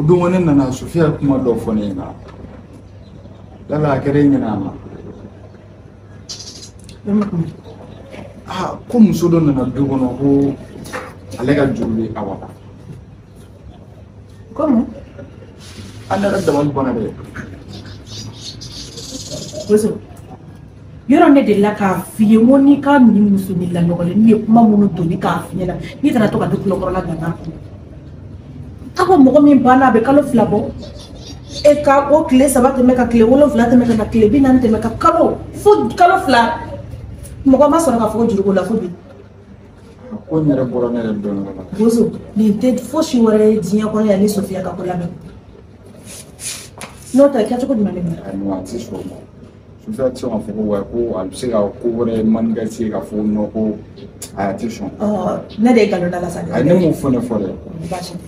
don ne nana Sofiya kuma dɔ fɔ ne ɲɛna. Yala a kɛra e ɲɛna a ma? Aa ko muso dɔ nana du kɔnɔ ko ale ka juru bɛ Awa la. Comment? An yɛrɛ dabali banna dɛ. Bozo, yɔrɔ ne delila k'a f'i ye n ko n'i ka nin musonin laɲɔgɔnlennin ye kuma minnu doni k'a f'i ɲɛna n'i kana to ka don tulokɔrɔla gangan kun. A ko mɔgɔ min banna a bɛ kalo 2 bɔ e ka o tile 3 tɛmɛ ka tile 7 tɛmɛ ka na tile 40 tɛmɛ ka kalo fo kalo 2 mɔgɔ ma sɔrɔ ka fɔ ko juruko la fo bi. Ko n yɛrɛ bɔra ne yɛrɛ dɔnyɔrɔ la. Bozo, nin tɛ fosi wɛrɛ ye diɲɛ kɔnɔ yan ni Sofiya ka ko lamɛn. N'o tɛ kɛcogo jumɛn de bɛ? Ayi a tɛ sɔn o ma. Sofiya tɛ sɔn k'a fɔ ko wa ko a bɛ se ka ko wɛrɛ manifester k'a fɔ non ko a tɛ sɔn. Ne de ye nkalon da la sa. Ayi ne m'o fɔ ne fɔ dɛ. Baasi tɛ.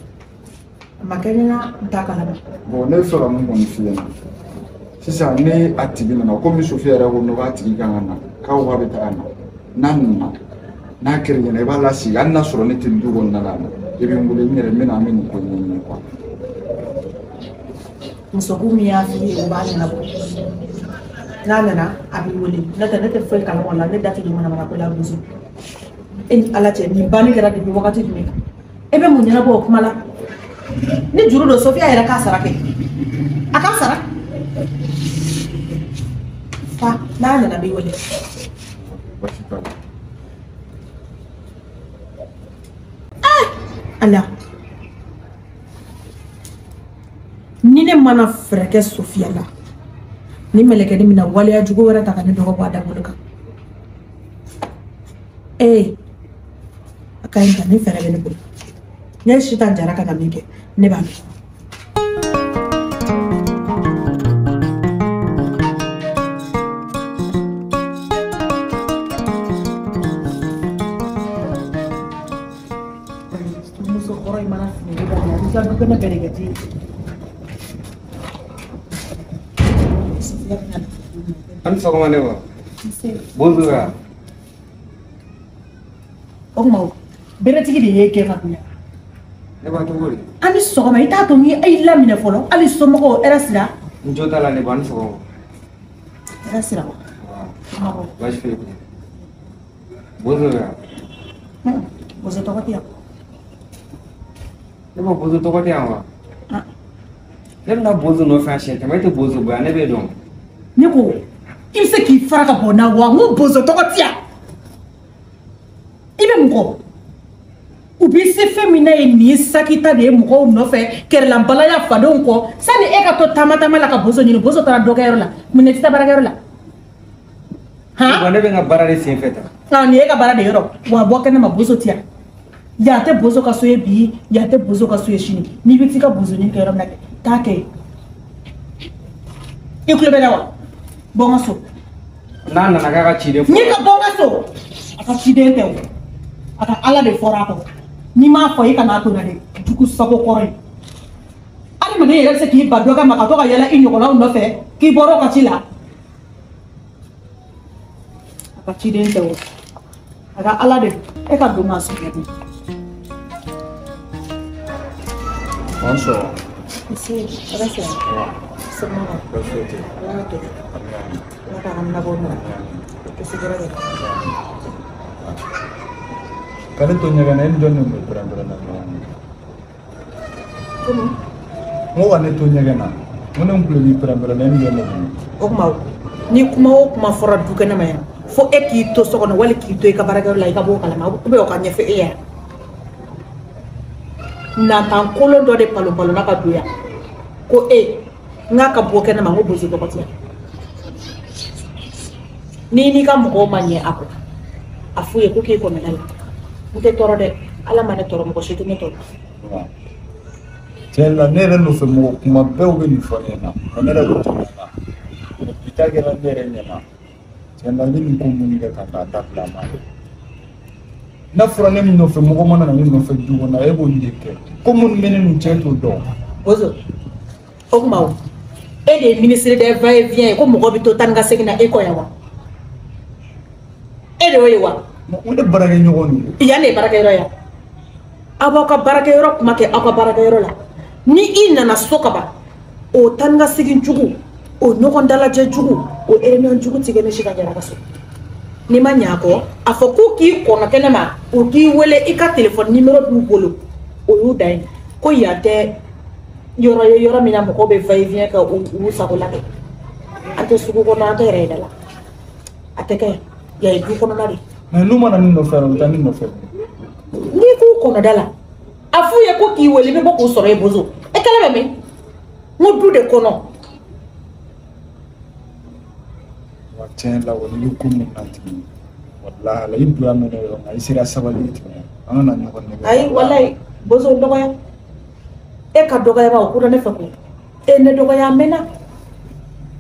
A ma kɛ ne na n t'a kalama. Bon ne bɛ fɛ ka mun kɔni f'i ɲɛna. Sisan ne a tigi nana komi Sofiya yɛrɛ ko non k'a tigi kan ka na k'a ko k'a bɛ taa na n'a nana n'a kɛra ɲɛna i b'a lasigi hali n'a sɔrɔ ne tɛ du kɔnɔna la i bɛ n wele n yɛrɛ n bɛ na an bɛ nin ko ɲɛɲini quoi. Musoko min y'a f'i ye o b'a ɲɛnabɔ. N'a nana a b'i wele n'o tɛ ne tɛ foyi kalama o la ne da tɛ don manamana ko la Bozo. E ni Ala cɛ nin banni kɛra depuis wagati jumɛn? E bɛ mun ɲɛnabɔ o kuma la? Ni juru don Sofiya yɛrɛ k'a sara kɛ. A k'a sara. Fa n'a nana b'i wele. Baasi t'a la. Ala. Ni ne mana fɛɛrɛ kɛ Sofiya la ni mɛlɛkɛnin bɛna waleya jugu wɛrɛ ta ka ne dɔgɔ bɔ a dabolo kan. Ee a ka ɲi ta ni fɛɛrɛ bɛ ne bolo. Ne Sitan Jara ka na min kɛ ne b'a dɔn. Muso kɔrɔ in mana fini daminɛ a b'i ka du kɛnɛ bɛɛ de kɛ ji ye. An sɔgɔma ne ma. Bozo ya. O tuma beretigi de y'e gɛn ka don yan. Ne b'a cogo di? An ni sɔgɔma i t'a to n y'i laminɛ fɔlɔ hali somɔgɔw hɛrɛ sira. N jo t'a la ne ba ni sɔgɔma. Hɛrɛ sira wa? Baasi foyi tɛ. Bozo ya. Bozo tɔgɔ tɛ yan. Ne ma Bozo tɔgɔ tɛ yan wa? Ne bɛna Bozo nɔfɛ a siɲɛ caman e tɛ Bozo bonya ne b'e dɔn. Ne ko i bɛ se k'i fara ka bɔ n na wa n ko Bozo tɔgɔ tɛ yan. I bɛ mun kɔ? U bɛ se fɛn min na ye nin sakita de ye mɔgɔw nɔfɛ kɛrɛlanbalaya fadenw kɔ sani e ka to taama taama la ka Bozo ɲini Bozo taara dɔ kɛyɔrɔ la mun na i tɛ taa baarakɛyɔrɔ la? Han? Ne bɛ n ka baara de senfɛ tan. Nin ye e ka baara de yɔrɔ wa bɔ kɛnɛ ma Bozo tɛ yan. Yan tɛ Bozo ka so ye bi yan tɛ Bozo ka so ye sini n'i bɛ t'i ka Bozo ɲini kɛ yɔrɔ min na kɛ taa kɛ yen. I tulo bɛ n na wa? Bɔ n ka so. N'a nana k'a ka ciden fɔ. N'i ka bɔ n ka so a ka ciden tɛ o a ka Ala de fɔra a kɔ n'i m'a fɔ i kan'a to n na dɛ jugu sago kɔrɔ ye. Adamaden yɛrɛ bɛ se k'i ban dɔ ka ma ka to ka yɛlɛ i ɲɔgɔnnaw nɔfɛ k'i bɔra o ka ci la. A ka ciden tɛ o a ka Ala de don e ka don n ka so kɛ dun. An sɔgɔma. Nse hɛrɛ sira. Somɔgɔw. Baasi foyi tɛ. Ala ka to. Ala k'an ka nabɔ nɔgɔya. Kisi gɛrɛ gɛrɛ. Ka ne to ɲɛgɛn na e ni jɔn de tun bɛ pɛrɛn-pɛrɛn na ɲɔgɔn na? Komi? N ko ka ne to ɲɛgɛn na n ko ne tun tulo b'i pɛrɛn-pɛrɛn na e ni jɔn de tun bɛ? O tuma ni kuma o kuma fɔra du kɛnɛ ma yan fo e k'i to so kɔnɔ wali k'i to i ka baarakɛyɔrɔ la i ka bɔ o kalama ou bien o ka ɲɛfɔ e ye. Nantan kolon dɔ de palon palonna ka don yan ko e n k'a ka bɔ kɛnɛ ma n ko Bozo tɔgɔ tɛ yan. N'i n'i ka mɔgɔw ma ɲɛ a kɔ a f'u ye ko k'e kɔmɛ la n tɛ tɔɔrɔ dɛ Ala ma ne tɔɔrɔ mɔgɔ si tɛ ne tɔɔrɔ. Tiɲɛ la ne yɛrɛ nɔfɛ mɔgɔ kuma bɛɛ u bɛ nin fɔ ne ɲɛna nka ne yɛrɛ ko tɛ na bi ta kɛra ne yɛrɛ ɲɛna tiɲɛ la n ye nin ko minnu kɛ ka taa dabila a ma dɛ. N'a fɔra ne min nɔfɛ mɔgɔ mana na ne nɔfɛ du kɔnɔ e b'olu de kɛ ko minnu bɛ ne n'u cɛ t'o dɔn. Bozo o tuma o e de ye ministre des va-et-vient ye ko mɔgɔ bɛ to taa ni ka segin na e kɔ yan wa? E de y'o ye wa? O de baarakɛɲɔgɔn de don. Yan de ye baarakɛyɔrɔ ye. Aw b'aw ka baarakɛyɔrɔ kuma kɛ aw ka baarakɛyɔrɔ la. Ni i nana so ka ban o taa ni ka segin jugu o ɲɔgɔn dalajɛ jugu o réunion jugu tigɛ ne si ka jara ka so. N'i ma ɲɛ a kɔ a fɔ k'u k'i kɔnɔ kɛnɛ ma u k'i wele i ka téléphone numéro b'u bolo o y'u dan ye ko yan tɛ yɔrɔ ye yɔrɔ min na mɔgɔw bɛ va et vient kɛ u sagola kɛ. An tɛ sugu kɔnɔ an tɛ yɛrɛ yɛrɛ la a tɛ kɛ yan ye du kɔnɔna de. Mais n'u ma na ne nɔfɛ u bɛ taa ne nɔfɛ. N'i k'u kɔnɔ da la a f'u ye ko k'i wele i bɛ bɔ k'u sɔrɔ e bozo e kɛlɛ bɛ min n ko du de kɔnɔ. Wa tiɲɛ la kɔni i bɛ ko min na ten walahi ala i bonya mɛn ne yɔrɔ nka i sera sabali ye ten an kana ɲɔgɔn nɛgɛ. Ayi walahi bozo dɔgɔya e ka dɔgɔya ba o kura ne fɛ koyi e ne dɔgɔya a mɛnna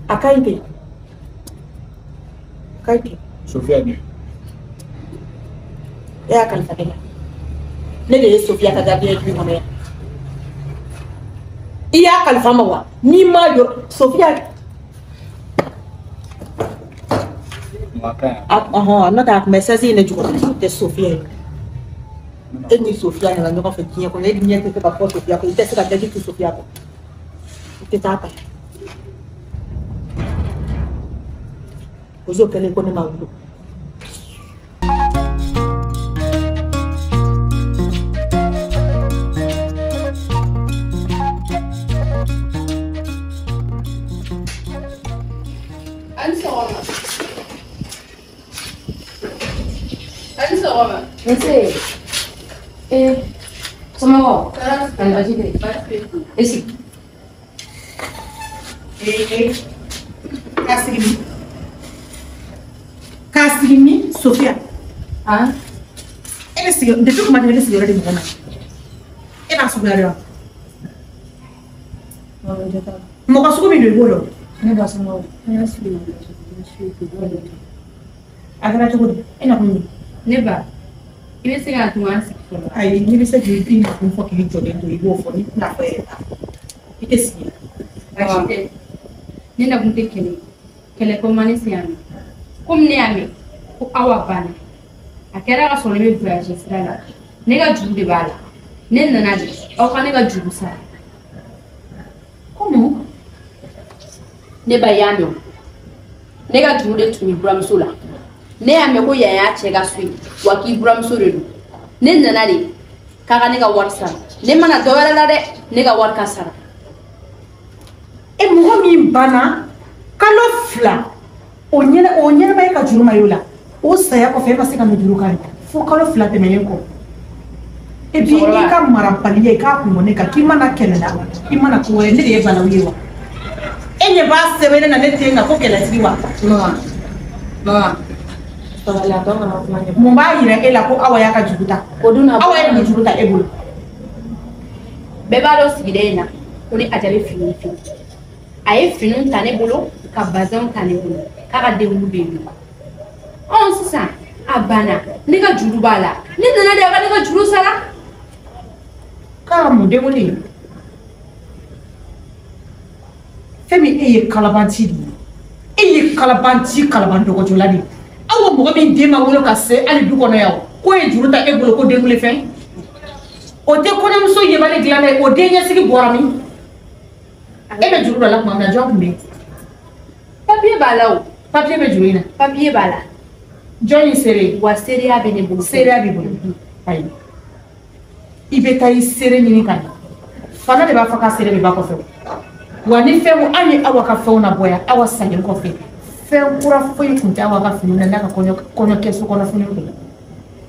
a ka ɲi ten a ka ɲi ten. Sofiya dun. E y'a kalifa ne la ne de ye Sofiya ka gardien ye du kɔnɔ yan i y'a kalifa ma wa n'i ma yɔrɔ Sofiya. Ɔhɔn n'o tɛ a tun bɛ sɛsi in de jukɔrɔ n'o tɛ Sofiya ye e ni Sofiya nana ɲɔgɔn fɛ diɲɛ kɔnɔ e ɲɛ tɛ se ka fɔ Sofiya kɔ i tɛ se ka daji tu Sofiya kɔ i tɛ taa ta bozo kɛlen ko ne ma wolo. Nse. Somɔgɔw? Ani baasi tɛ? E sigi. K'a sigi min? K'a sigi min Sofiya? Han? E bɛ sigi depuis kuma jumɛn e bɛ sigiyɔrɔ di mɔgɔ ma? E b'a suguya dɔn? Mɔgɔ sugu min don i b'o dɔn? Ne ba somɔgɔw, ne y'a sigi. A kɛra cogo di? E na kun ye? Ne ba. I bɛ se k'a to an sigi fɔlɔ. Ayi n'i bɛ se k'i nakun fɔ k'i jɔlen to i b'o fɔ n'i tɛna fɔ yɛrɛ ta i tɛ sigi. Baasi tɛ ne nakun tɛ kɛlɛ kɛlɛ ko ma ne se yan nɔ komi ne y'a mɛn ko Awa banna a kɛra ka sɔrɔ ne bɛ voyage sira la ne ka juru de b'a la ne nana de aw ka ne ka juru sara. Komi? Ne ba y'a mɛn ne ka juru de tun bɛ buramuso la. Ne y'a mɛn ko yan y'a cɛ ka so ye wa k'i buramuso de don ne nana de k'a ka ne ka wari sara ne mana dɔ wɛrɛ la dɛ ne ka wari ka sara. E mɔgɔ min banna kalo 2 o ɲɛnama e ka juru ma y'o la o saya kɔfɛ e ma se ka na juru kari fo kalo 2 tɛmɛnen kɔ et puis i ka marabaliya i k'a kun bɔ ne kan k'i mana kɛlɛ la i mana ko wɛrɛ ne de ye balawu ye wa e ɲɛ b'a sɛbɛn ne na ne tɛ n kan ko kɛlɛtigi wa. Mama. Mun b'a yira e la ko Awa y'a ka juru ta? Awa yɛrɛ de juru ta e bolo. Bɛɛ b'a dɔn sigida in na ko ni Aja bɛ fini feere a ye finiw ta ne bolo ka bazɛnw ta ne bolo k'a ka denwulu bɛ yen nɔ. Ɔn sisan a banna ne ka juru b'a la ne nana de a ka ne ka juru sara. K'a ka mun denwulu ye? Fɛn min e ye kalabanci de ye e ye kalabanci kalaban dɔgɔjɔla de ye. Aw mɔgɔ min den ma wolo ka se hali du kɔnɔ yan k'o ye juru ta e bolo ko denwuli fɛn o tɛ kɔɲɔmuso yebali dilan dɛ o den ɲɛsigi bɔra min e bɛ juru dɔ la tuma min na jɔn tun bɛ yen. Papiye b'a la o. Papiye bɛ juru in na. Papiye b'a la. Jɔn ye seere ye. Wa seereya bɛ ne bolo. Seereya b'i bolo. Ayi i bɛ taa i seere ɲini ka na fana de b'a fɔ k'a seere bɛ ba kɔfɛ wa ni fɛn an ye Awa ka fɛnw nabɔ yan Awa salen kɔfɛ. Fɛn kura foyi tun tɛ Awa ka fini na n'a ka kɔɲɔkɛso kɔnɔ fini kun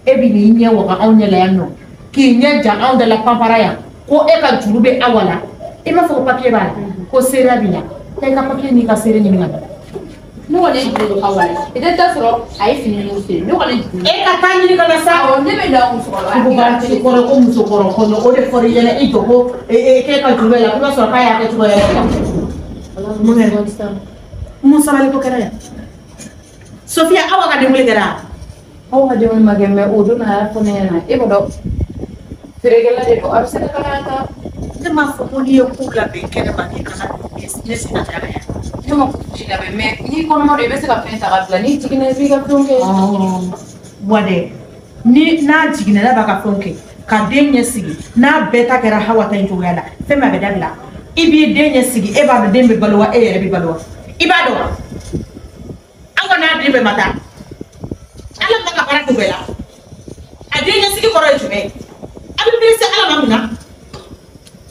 e bɛ n'i ɲɛ waga anw ɲɛ la yan nɔ k'i ɲɛ ja anw da la panpara yan ko e ka juru bɛ Awa la i m'a fɔ ko papiye b'a la ko seereya b'i la taa i ka papiye n'i ka seere ɲini ka na. Ne kɔni ye juru don Awa la i tɛ taa sɔrɔ a ye fini ninnu feere ne kɔni ye juru. E ka taa ɲini ka na sa. Awɔ ne bɛ na musokɔrɔba. Ko ko musokɔrɔ kɔnɔ o de fɔra i ɲɛna i jɔ ko k'e ka juru bɛ la k'i b'a sɔrɔ k'a y'a kɛ cogoya yɛrɛ la. Mun sabali ko kɛra yan Sofiya Awa ka denwuli kɛra. Awa ka denwuli ma kɛ mɛ o don a y'a fɔ ne ɲɛna e b'a dɔn feerekɛla de don a bɛ se ka taa. Ne m'a fɔ ko n'i ye ko labɛn kɛnɛ ma k'i kana ne si ka taa yan. Ne ma ko fosi labɛn mɛ n'i kɔnɔma don i bɛ se ka fɛn ta ka bila n'i jiginna i b'i ka fɛnw kɛ. Wa dɛ ni n'a jiginna n'a b'a ka fɛnw kɛ Ka den ɲɛ sigi n'a bɛɛ ta kɛra Hawa ta in cogoya la fɛn min a bɛ dabila i b'i den ɲɛ sigi e b'a dɔn den bɛ balo wa e yɛrɛ bɛ balo wa i b'a dɔn wa aw ka n'a den bɛɛ ma taa Ala ma ka baara kɛ bɛɛ la a den ɲɛsigi kɔrɔ ye jumɛn ye a bɛ perese Ala ma mun na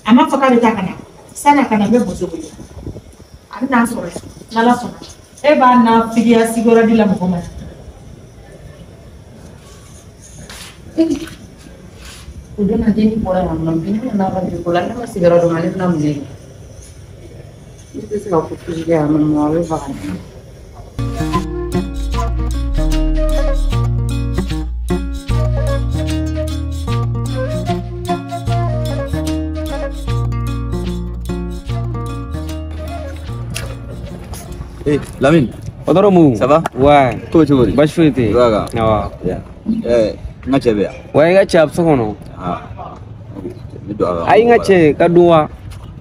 a ma fɔ k'a bɛ taa ka na sanni a ka na n bɛ bozo wele a bɛ n'an sɔrɔ yan n'Ala sɔnna e b'a na figiya sigiyɔrɔ di la mɔgɔ ma. O don na denni bɔra yan nɔ bi ne nana ka bi ko la ne ma sigiyɔrɔ dɔn ne bɛna mun de kɛ ne tɛ se ka ko fosi kɛ yan nɔ a bɛ faga ne. Eh, Lamine. Odoromu. Ça va? Ouais. Ko cogo di? Baasi foyi tɛ yen. Baga. Awɔ. Eh, n ka cɛ bɛ yan. Ouais, i ka cɛ a bɛ so kɔnɔ. Ah. Ne don a ka. Ayi n ka cɛ ka don wa?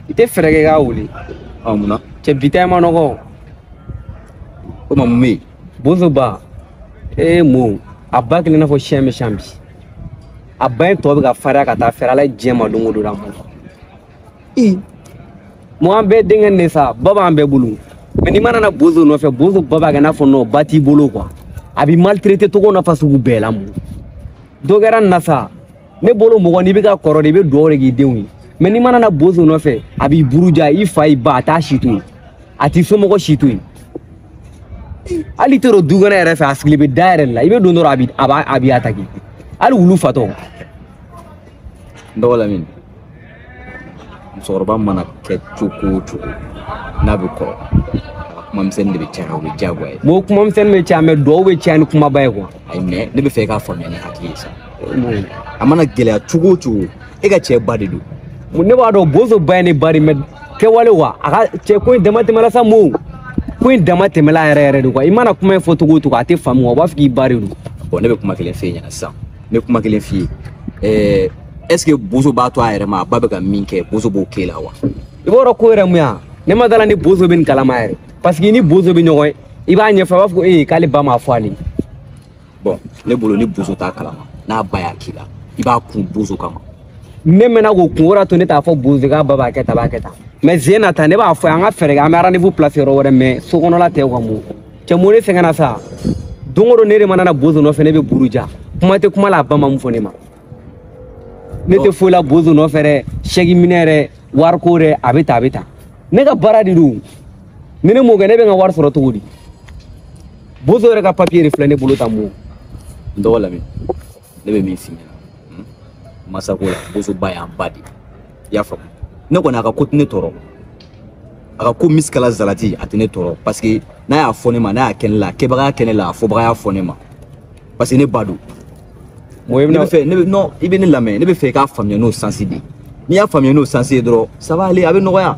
I tɛ fɛɛrɛ kɛ k'a wuli. Ɔ mun na? Cɛ bi ta ma nɔgɔ. O ma mun bɛ yen? Bozo ba. Eh mun, a ba kelen i n'a fɔ siyɛn bɛ siyan bi. A ba in tɔ bɛ ka farinya ka taa fɛrɛ Ala ye diɲɛ ma don o don a ma. I. Mun an bɛɛ denkɛ de sa, ba b'an bɛɛ bolo. Mais n'i mana na bozo nɔfɛ bozo ba b'a kɛ i n'a fɔ non ba t'i bolo quoi a b'i maltraité cogo n'a fasugu bɛɛ la mun dɔ kɛra nin na sa ne bolo mɔgɔ n'i bɛ ka kɔrɔ de i bɛ dugawu de k'i denw ye mais n'i mana na bozo nɔfɛ a b'i buruja i fa i ba a t'a si to yen a t'i somɔgɔ si to yen hali i tɛ don du kɔnɔ yɛrɛ fɛ a sigilen bɛ da yɛrɛ de la i bɛ don dɔrɔn a b'i attaquer hali wulu fatɔ. N dɔgɔ Lamine musokɔrɔba mana kɛ cogo o cogo n'a bɛ kɔrɔ kuma misɛnnin de bɛ caya o bɛ diyagoya ye. Bon kuma misɛnnin bɛ caya mais duwawu bɛ caya ni kumaba ye quoi. Ayi mais ne bɛ fɛ i k'a faamuya ni hakili ye sa. A mana gɛlɛya cogo o cogo e ka cɛ ba de don. Ne b'a dɔn bozo ba ye ne ba de mais kɛwale wa a ka cɛ ko in dama tɛmɛla sa mo ko in dama tɛmɛla yɛrɛ yɛrɛ de quoi i mana kuma in fɔ cogo o cogo a tɛ faamu o b'a fɔ k'i ba de don. Bon ne bɛ kuma kelen f'e ɲɛna sisan n bɛ kuma kelen f'i ye ɛɛ est ce que bozo b'a to a yɛrɛ ma a ba bɛ ka min kɛ bozo b'o k'e la wa. I b'a dɔn ko yɛrɛ mun ya ne ma da la ni bozo bɛ nin kalama yɛrɛ. Parce que ni bozo bɛ ɲɔgɔn ye i b'a ɲɛfɔ a b'a fɔ ko ee k'ale ba m'a fɔ ale. Bon ne bolo ni bozo t'a kalama n'a ba y'a k'i la i b'a kun bozo kama. Ne mɛna k'o kun o de y'a to ne t'a fɔ bozo k'a ba b'a kɛ tan a b'a kɛ tan mais zen na tan ne b'a fɔ an ka fɛɛrɛ kɛ an bɛ rendez-vous place yɔrɔ wɛrɛ mais so kɔnɔla tɛ quoi mun cɛ mun ne sɛgɛnna sa don o don ne de mana na bozo nɔfɛ ne bɛ buruja kuma tɛ kuma la a ba ma mun fɔ ne ma ne tɛ foyi la bozo nɔfɛ dɛ sɛgi minɛ yɛrɛ wariko dɛ a bɛ tan a bɛ tan ne ka baara de don. Ni ne m'o kɛ ne bɛ n ka wari sɔrɔ cogo di bozo yɛrɛ ka papiye de filɛ ne bolo tan mo. N dɔgɔ Lamine ne bɛ min f'i ɲɛna masako la bozo ba y'an ba de i y'a faamu ne kɔni a ka ko tɛ ne tɔɔrɔ a ka ko misikala zalati a tɛ ne tɔɔrɔ parce que n'a y'a fɔ ne ma n'a y'a kɛ ne la a kɛbaga y'a kɛ ne la a fɔbaga y'a fɔ ne ma parce que ne ba don. Ne bɛ fɛ ne bɛ non i bɛ ne lamɛn ne bɛ fɛ i k'a faamuya n'o sansi de ye n'i y'a faamuya n'o sansi ye dɔrɔn ça va aller a bɛ nɔgɔya.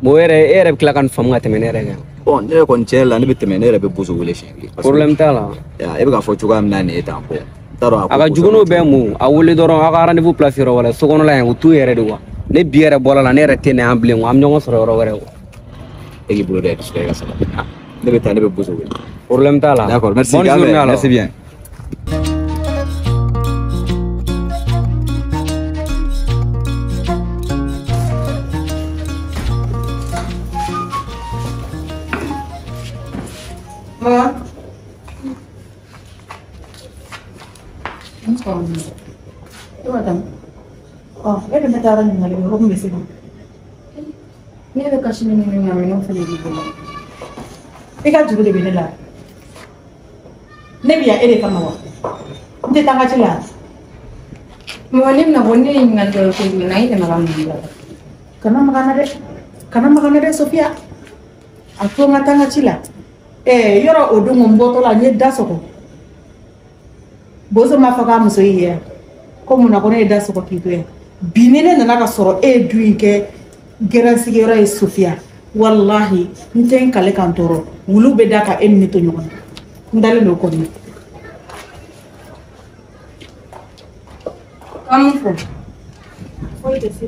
Bon e yɛrɛ bɛ tila ka nin faamu ka tɛmɛ ne yɛrɛ kan. Bon ne yɛrɛ kɔni tiɲɛ yɛrɛ la ne bɛ tɛmɛ ne yɛrɛ bɛ bozo wele siɲɛ kelen. Problème t'a la. E bɛ k'a fɔ cogoya min na nin ye tan bon n t'a dɔn a ka jugu n'o bɛɛ mun a wele dɔrɔn aw ka rendez-vous place yɔrɔ wɛrɛ so kɔnɔla yan o t'u yɛrɛ de quoi ne bi yɛrɛ bɔra la ne yɛrɛ tɛ na yan bilen quoi an bɛ ɲɔgɔn sɔrɔ yɔrɔ wɛrɛ quoi. E k'i bolo da i dusu kan i ka sabali ne bɛ taa ne bɛ bozo wele. Problème t'a la. D'accord merci. Bonne journée alors. Merci bien. Maman. Ɔ e de bɛ taa ɲininkali kɛ ko mun bɛ se ka. Ne bɛ kasi ni min na minɛnw fɛnɛ b'i bolo. I ka juru de bɛ ne la. Ne bɛ yan e de kama wa? N tɛ taa n ka ci la. Mama ne bɛna bɔ ne ye ɲininkali kɛ ko jumɛn na i tɛmɛ ka mun bila. Kana maga n na dɛ. Kana maga n na dɛ Sofiya. A to n ka taa n ka ci la. Yɔrɔ o don n bɔtɔ la n ye da sɔgɔ. Bozo m'a fɔ k'a muso y'i ye ko mun na ko ne ye da sɔgɔ k'i to yan. Bi ni ne nana ka sɔrɔ e ye du in kɛ gɛrɛn sigiyɔrɔ ye Sofiya walahi n tɛ n kale k'an tɔɔrɔ wulu bɛ da ka e ni ne to ɲɔgɔn na n dalen don o kɔni. Ka mun fɔ? Foyi tɛ se.